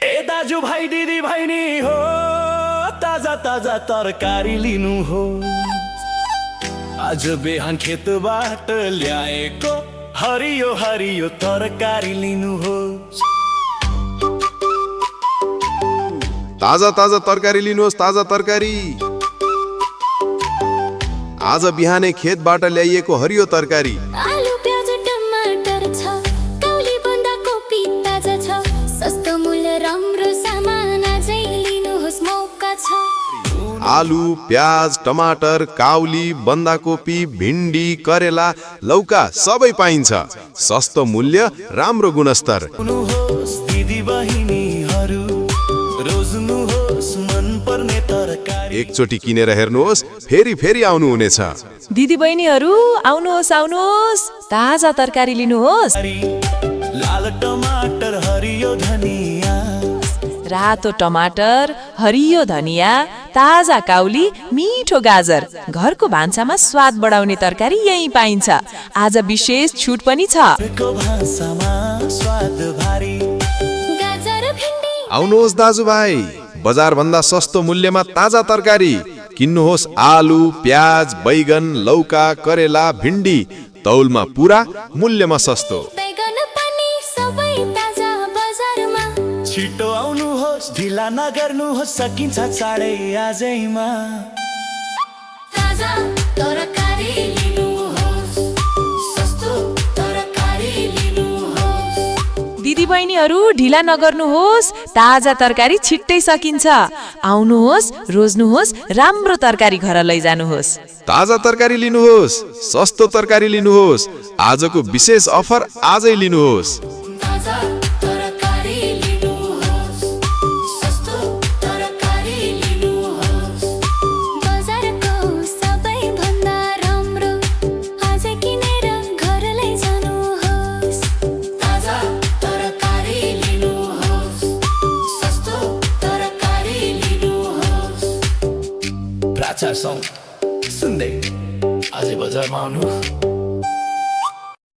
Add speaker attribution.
Speaker 1: ए दाजु भाइ दिदी बहिनी हो, ताजा ताजा तरकारी लिनु हो। आज बिहान खेतबाट ल्याएको हरियो हरियो तरकारी लिनु हो।
Speaker 2: ताजा ताजा तरकारी लिनुहोस्, ताजा तरकारी। आज बिहानै खेतबाट ल्याइएको हरियो तरकारी।
Speaker 3: आलु प्याज टमाटर छ, काउली बन्दाकोपी ताजा छ, सस्तो मूल्य राम्रो सामान आजै लिनुहोस् मौका छ।
Speaker 2: आलु प्याज टमाटर काउली बन्दाकोपी भिन्डी करेला लौका सबै पाइन्छ। सस्तो मूल्य राम्रो गुणस्तर।
Speaker 1: हुनुहोस् दिदी बहिनीहरू, रोज्नुहोस् मन पर्ने तरकारी।
Speaker 2: एकचोटि किनेर हेर्नुहोस्, फेरि फेरि आउनु हुनेछ।
Speaker 4: दिदी बहिनीहरू आउनुहोस् आउनुहोस्, ताजा तरकारी लिनुहोस्।
Speaker 1: लाल टमाटर हरियो धनिया,
Speaker 4: रातो टमाटर हरियो धनिया, ताजा काउली मिठो गाजर। घरको भान्सामा स्वाद बढाउने तरकारी यही पाइन्छ। आज विशेष छुट पनि छ।
Speaker 1: घरको भान्सामा स्वाद भारी।
Speaker 3: गाजर भिन्डी
Speaker 2: आउनुहोस् दाजुभाइ, बजार भन्दा सस्तो मूल्यमा ताजा तरकारी किन्नुहोस्। आलु प्याज बैगन लौका करेला भिन्डी तौलमा पुरा मूल्यमा सस्तो।
Speaker 3: बैगन पनि सबै ताजा बजारमा।
Speaker 1: छिटो आउनुहोस्, ढिला नगर्नुहोस्, सकिन्छ चाँडै आजैमा।
Speaker 3: ताजा तरकारी लिनुहोस्, सस्तो तरकारी लिनुहोस्।
Speaker 4: दिदी बहिनीहरू ढिला नगर्नुहोस्, ताजा तरकारी छिट्टै सकिन्छ। आउनुहोस् रोज्नुहोस्, राम्रो तरकारी घर लैजानुहोस्।
Speaker 2: ताजा तरकारी लिनुहोस्, सस्तो तरकारी लिनुहोस्। आजको विशेष अफर आजै लिनुहोस्।
Speaker 3: ताजा तरकारी लिनुहोस्, सस्तो तरकारी लिनुहोस्। बजारको सबैभन्दा राम्रो आजै किनेर घर लैजानुहोस्। ताजा तरकारी लिनुहोस्, सस्तो तरकारी लिनुहोस्।
Speaker 1: प्राचार सौ सुन्दै अझै बजारमा आउनु।